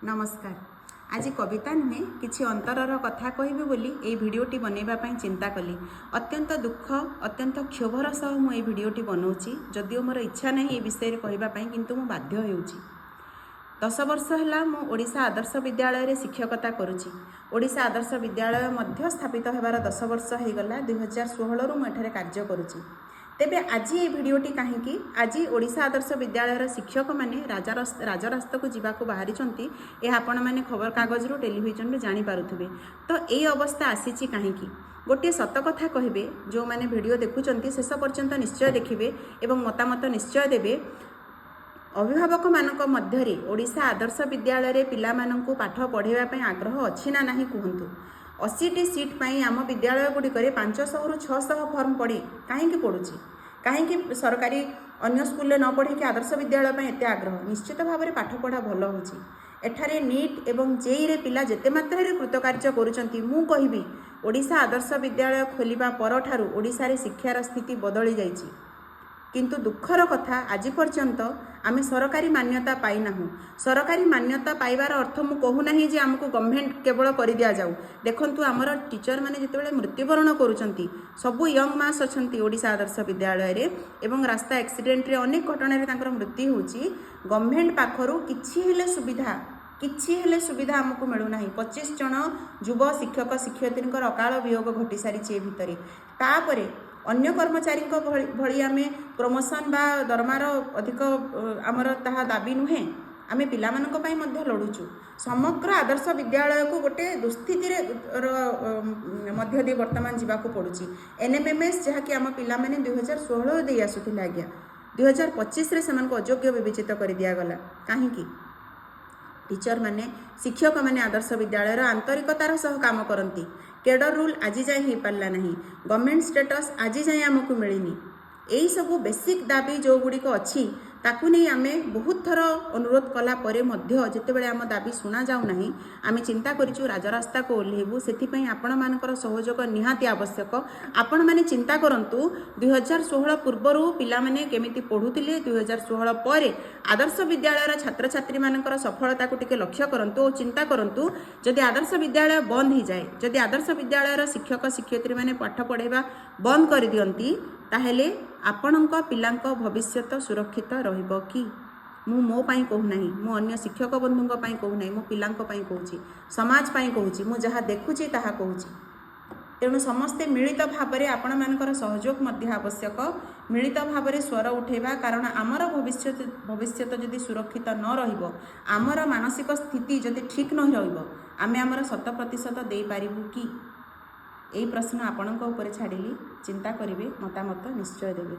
ନମସ୍କାର। ଆଜି କବିତା ନୁହେଁ, କିଛି ଅନ୍ତରର କଥା କହିବି ବୋଲି ଏଇ ଭିଡ଼ିଓଟି ବନେଇବା ପାଇଁ ଚିନ୍ତା କଲି। ଅତ୍ୟନ୍ତ ଦୁଃଖ, ଅତ୍ୟନ୍ତ କ୍ଷୋଭର ସହ ମୁଁ ଏଇ ଭିଡ଼ିଓଟି ବନାଉଛି। ଯଦିଓ ମୋର ଇଚ୍ଛା ନାହିଁ ଏ ବିଷୟରେ କହିବା ପାଇଁ, କିନ୍ତୁ ମୁଁ ବାଧ୍ୟ ହେଉଛି। 10 ବର୍ଷ ହେଲା ମୁଁ ଓଡ଼ିଶା ଆଦର୍ଶ ବିଦ୍ୟାଳୟରେ ଶିକ୍ଷକତା କରୁଛି। ଓଡ଼ିଶା ଆଦର୍ଶ ବିଦ୍ୟାଳୟ ମଧ୍ୟ ସ୍ଥାପିତ ହେବାର 10 ବର୍ଷ ହେଇଗଲା। 2016ରୁ ମୁଁ ଏଠାରେ କାର୍ଯ୍ୟ କରୁଛି। ତେବେ ଆଜି ଏଇ ଭିଡ଼ିଓଟି କାହିଁକି? ଆଜି ଓଡ଼ିଶା ଆଦର୍ଶ ବିଦ୍ୟାଳୟର ଶିକ୍ଷକମାନେ ରାଜରାସ୍ତାକୁ ଯିବାକୁ ବାହାରିଛନ୍ତି। ଏହା ଆପଣମାନେ ଖବରକାଗଜରୁ, ଟେଲିଭିଜନରୁ ଜାଣିପାରୁଥିବେ। ତ ଏଇ ଅବସ୍ଥା ଆସିଛି କାହିଁକି? ଗୋଟିଏ ସତ କଥା କହିବେ। ଯେଉଁମାନେ ଭିଡ଼ିଓ ଦେଖୁଛନ୍ତି, ଶେଷ ପର୍ଯ୍ୟନ୍ତ ନିଶ୍ଚୟ ଦେଖିବେ ଏବଂ ମତାମତ ନିଶ୍ଚୟ ଦେବେ। ଅଭିଭାବକମାନଙ୍କ ମଧ୍ୟରେ ଓଡ଼ିଶା ଆଦର୍ଶ ବିଦ୍ୟାଳୟରେ ପିଲାମାନଙ୍କୁ ପାଠ ପଢ଼ାଇବା ପାଇଁ ଆଗ୍ରହ ଅଛି ନା ନାହିଁ କୁହନ୍ତୁ। 80ଟି ସିଟ୍ ପାଇଁ ଆମ ବିଦ୍ୟାଳୟ ଗୁଡ଼ିକରେ 500ରୁ 600 ଫର୍ମ ପଡ଼ି କାହିଁକି ପଡ଼ୁଛି? କାହିଁକି ସରକାରୀ ଅନ୍ୟ ସ୍କୁଲରେ ନ ପଢ଼ିକି ଆଦର୍ଶ ବିଦ୍ୟାଳୟ ପାଇଁ ଏତେ ଆଗ୍ରହ? ନିଶ୍ଚିତ ଭାବରେ ପାଠପଢ଼ା ଭଲ ହେଉଛି। ଏଠାରେ ନିଟ୍ ଏବଂ ଜେଇରେ ପିଲା ଯେତେ ମାତ୍ରାରେ କୃତକାର୍ଯ୍ୟ କରୁଛନ୍ତି, ମୁଁ କହିବି ଓଡ଼ିଶା ଆଦର୍ଶ ବିଦ୍ୟାଳୟ ଖୋଲିବା ପରଠାରୁ ଓଡ଼ିଶାରେ ଶିକ୍ଷାର ସ୍ଥିତି ବଦଳି ଯାଇଛି। କିନ୍ତୁ ଦୁଃଖର କଥା, ଆଜି ପର୍ଯ୍ୟନ୍ତ ଆମେ ସରକାରୀ ମାନ୍ୟତା ପାଇନାହୁଁ। ସରକାରୀ ମାନ୍ୟତା ପାଇବାର ଅର୍ଥ ମୁଁ କହୁନାହିଁ ଯେ ଆମକୁ ଗଭର୍ଣ୍ଣମେଣ୍ଟ କେବଳ କରିଦିଆଯାଉ। ଦେଖନ୍ତୁ, ଆମର ଟିଚରମାନେ ଯେତେବେଳେ ମୃତ୍ୟୁବରଣ କରୁଛନ୍ତି, ସବୁ ୟଙ୍ଗ ମାସ୍ ଅଛନ୍ତି ଓଡ଼ିଶା ଆଦର୍ଶ ବିଦ୍ୟାଳୟରେ ଏବଂ ରାସ୍ତା ଆକ୍ସିଡେଣ୍ଟରେ, ଅନେକ ଘଟଣାରେ ତାଙ୍କର ମୃତ୍ୟୁ ହେଉଛି। ଗଭର୍ଣ୍ଣମେଣ୍ଟ ପାଖରୁ କିଛି ହେଲେ ସୁବିଧା, କିଛି ହେଲେ ସୁବିଧା ଆମକୁ ମିଳୁନାହିଁ। 25 ଜଣ ଯୁବ ଶିକ୍ଷକ ଶିକ୍ଷୟିତ୍ରୀଙ୍କର ଅକାଳ ବିୟୋଗ ଘଟି ସାରିଛି ଏ ଭିତରେ। ତାପରେ ଅନ୍ୟ କର୍ମଚାରୀଙ୍କ ଭଳି ଭଳି ଆମେ ପ୍ରମୋସନ୍ ବା ଦରମାର ଅଧିକ ଆମର ତାହା ଦାବି ନୁହେଁ। ଆମେ ପିଲାମାନଙ୍କ ପାଇଁ ମଧ୍ୟ ଲଢ଼ୁଛୁ। ସମଗ୍ର ଆଦର୍ଶ ବିଦ୍ୟାଳୟକୁ ଗୋଟେ ଦୁସ୍ଥିତିରେ ର ମଧ୍ୟ ଦେଇ ବର୍ତ୍ତମାନ ଯିବାକୁ ପଡ଼ୁଛି। ଏନ୍ଏମ୍ଏମ୍ଏସ୍, ଯାହାକି ଆମ ପିଲାମାନେ 2016 ଦେଇ ଆସୁଥିଲେ ଆଜ୍ଞା, 2025ରେ ସେମାନଙ୍କୁ ଅଯୋଗ୍ୟ ବିବେଚିତ କରିଦିଆଗଲା। କାହିଁକି? ଟିଚରମାନେ, ଶିକ୍ଷକମାନେ ଆଦର୍ଶ ବିଦ୍ୟାଳୟର ଆନ୍ତରିକତାର ସହ କାମ କରନ୍ତି। କେଡର ରୁଲ୍ ଆଜି ଯାଏଁ ହେଇପାରିଲା ନାହିଁ। ଗଭର୍ଣ୍ଣମେଣ୍ଟ ଷ୍ଟେଟସ୍ ଆଜି ଯାଏଁ ଆମକୁ ମିଳିନି। ଏଇସବୁ ବେସିକ୍ ଦାବି ଯେଉଁଗୁଡ଼ିକ ଅଛି, ତାକୁ ନେଇ ଆମେ ବହୁତ ଥର ଅନୁରୋଧ କଲା ପରେ ମଧ୍ୟ ଯେତେବେଳେ ଆମ ଦାବି ଶୁଣାଯାଉ ନାହିଁ, ଆମେ ଚିନ୍ତା କରିଛୁ ରାଜରାସ୍ତାକୁ ଓହ୍ଲେଇବୁ। ସେଥିପାଇଁ ଆପଣମାନଙ୍କର ସହଯୋଗ ନିହାତି ଆବଶ୍ୟକ। ଆପଣମାନେ ଚିନ୍ତା କରନ୍ତୁ, 2016 ପୂର୍ବରୁ ପିଲାମାନେ କେମିତି ପଢ଼ୁଥିଲେ, 2016 ପରେ ଆଦର୍ଶ ବିଦ୍ୟାଳୟର ଛାତ୍ରଛାତ୍ରୀମାନଙ୍କର ସଫଳତାକୁ ଟିକେ ଲକ୍ଷ୍ୟ କରନ୍ତୁ ଓ ଚିନ୍ତା କରନ୍ତୁ। ଯଦି ଆଦର୍ଶ ବିଦ୍ୟାଳୟ ବନ୍ଦ ହେଇଯାଏ, ଯଦି ଆଦର୍ଶ ବିଦ୍ୟାଳୟର ଶିକ୍ଷକ ଶିକ୍ଷୟିତ୍ରୀମାନେ ପାଠ ପଢ଼ାଇବା ବନ୍ଦ କରିଦିଅନ୍ତି, ତାହେଲେ ଆପଣଙ୍କ ପିଲାଙ୍କ ଭବିଷ୍ୟତ ସୁରକ୍ଷିତ ରହିବ କି? ମୁଁ ମୋ ପାଇଁ କହୁନାହିଁ, ମୁଁ ଅନ୍ୟ ଶିକ୍ଷକ ବନ୍ଧୁଙ୍କ ପାଇଁ କହୁନାହିଁ, ମୁଁ ପିଲାଙ୍କ ପାଇଁ କହୁଛି, ସମାଜ ପାଇଁ କହୁଛି। ମୁଁ ଯାହା ଦେଖୁଛି ତାହା କହୁଛି। ତେଣୁ ସମସ୍ତେ ମିଳିତ ଭାବରେ, ଆପଣମାନଙ୍କର ସହଯୋଗ ମଧ୍ୟ ଆବଶ୍ୟକ, ମିଳିତ ଭାବରେ ସ୍ୱର ଉଠେଇବା। କାରଣ ଆମର ଭବିଷ୍ୟତ ଯଦି ସୁରକ୍ଷିତ ନ ରହିବ, ଆମର ମାନସିକ ସ୍ଥିତି ଯଦି ଠିକ୍ ନ ରହିବ, ଆମେ ଆମର 100% ଦେଇପାରିବୁ କି? ଏଇ ପ୍ରଶ୍ନ ଆପଣଙ୍କ ଉପରେ ଛାଡ଼ିଲି। ଚିନ୍ତା କରିବେ, ମତାମତ ନିଶ୍ଚୟ ଦେବେ।